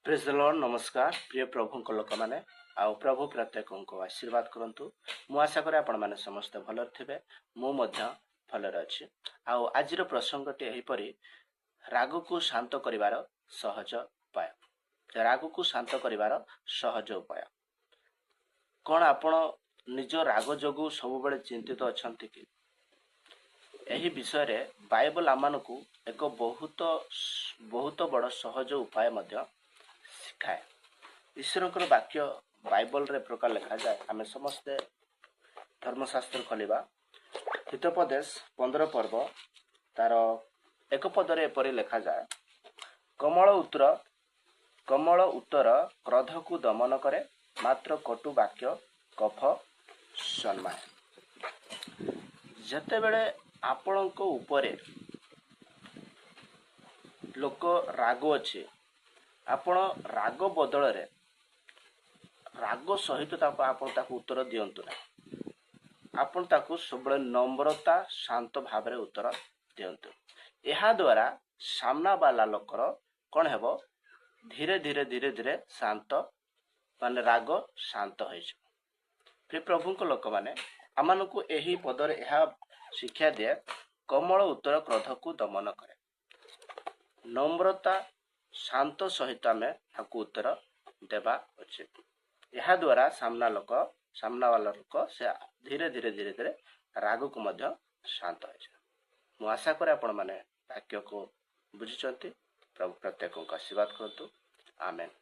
ପ୍ରେଜ୍ ଦ ଲର୍ଡ। ନମସ୍କାର ପ୍ରିୟ ପ୍ରଭୁଙ୍କ ଲୋକମାନେ, ଆଉ ପ୍ରଭୁ ପ୍ରତ୍ୟେକଙ୍କୁ ଆଶୀର୍ବାଦ କରନ୍ତୁ। ମୁଁ ଆଶା କରେ ଆପଣମାନେ ସମସ୍ତେ ଭଲରେ ଥିବେ। ମୁଁ ମଧ୍ୟ ଭଲରେ ଅଛି। ଆଉ ଆଜିର ପ୍ରସଙ୍ଗଟି ଏହିପରି, ରାଗକୁ ଶାନ୍ତ କରିବାର ସହଜ ଉପାୟ। ରାଗକୁ ଶାନ୍ତ କରିବାର ସହଜ ଉପାୟ କ'ଣ? ଆପଣ ନିଜ ରାଗ ଯୋଗୁଁ ସବୁବେଳେ ଚିନ୍ତିତ ଅଛନ୍ତି କି? ଏହି ବିଷୟରେ ବାଇବଲ ଆମମାନଙ୍କୁ ଏକ ବହୁତ ବହୁତ ବଡ଼ ସହଜ ଉପାୟ ମଧ୍ୟ ଶିଖାଏ। ଈଶ୍ୱରଙ୍କର ବାକ୍ୟ ବାଇବଲରେ ପ୍ରକାର ଲେଖାଯାଏ। ଆମେ ସମସ୍ତେ ଧର୍ମଶାସ୍ତ୍ର ଖୋଲିବା। ହିତୋପଦେଶ 15 ପର୍ବ, ତାର 1 ପଦରେ ଏପରି ଲେଖାଯାଏ, "କୋମଳ ଉତ୍ତର କ୍ରୋଧକୁ ଦମନ କରେ, ମାତ୍ର କଟୁ ବାକ୍ୟ କଫ ଜନ୍ମାଏ।" ଯେତେବେଳେ ଆପଣଙ୍କ ଉପରେ ଲୋକ ରାଗ ଅଛି, ଆପଣ ରାଗ ବଦଳରେ ରାଗ ସହିତ ତାକୁ ଆପଣ ତାକୁ ଉତ୍ତର ଦିଅନ୍ତୁ ନାହିଁ। ଆପଣ ତାକୁ ସବୁବେଳେ ନମ୍ରତା, ଶାନ୍ତ ଭାବରେ ଉତ୍ତର ଦିଅନ୍ତୁ। ଏହା ଦ୍ୱାରା ସାମ୍ନା ବାଲା ଲୋକର କ'ଣ ହେବ? ଧୀରେ ଧୀରେ ଧୀରେ ଧୀରେ ଶାନ୍ତ, ମାନେ ରାଗ ଶାନ୍ତ ହୋଇଯିବ। ପ୍ରିୟ ପ୍ରଭୁଙ୍କ ଲୋକମାନେ, ଆମମାନଙ୍କୁ ଏହି ପଦରେ ଏହା ଶିକ୍ଷା ଦିଏ, କୋମଳ ଉତ୍ତର କ୍ରୋଧକୁ ଦମନ କରେ। ନମ୍ରତା, ଶାନ୍ତ ସହିତ ଆମେ ତାକୁ ଉତ୍ତର ଦେବା ଉଚିତ। ଏହା ଦ୍ୱାରା ସାମ୍ନା ବାଲା ଲୋକ ସେ ଧୀରେ ଧୀରେ ଧୀରେ ଧୀରେ ରାଗକୁ ମଧ୍ୟ ଶାନ୍ତ ହୋଇଯାଏ। ମୁଁ ଆଶା କରେ ଆପଣମାନେ ବାକ୍ୟକୁ ବୁଝିଛନ୍ତି। ପ୍ରଭୁ ପ୍ରତ୍ୟେକଙ୍କୁ ଆଶୀର୍ବାଦ କରନ୍ତୁ। ଆମେନ୍।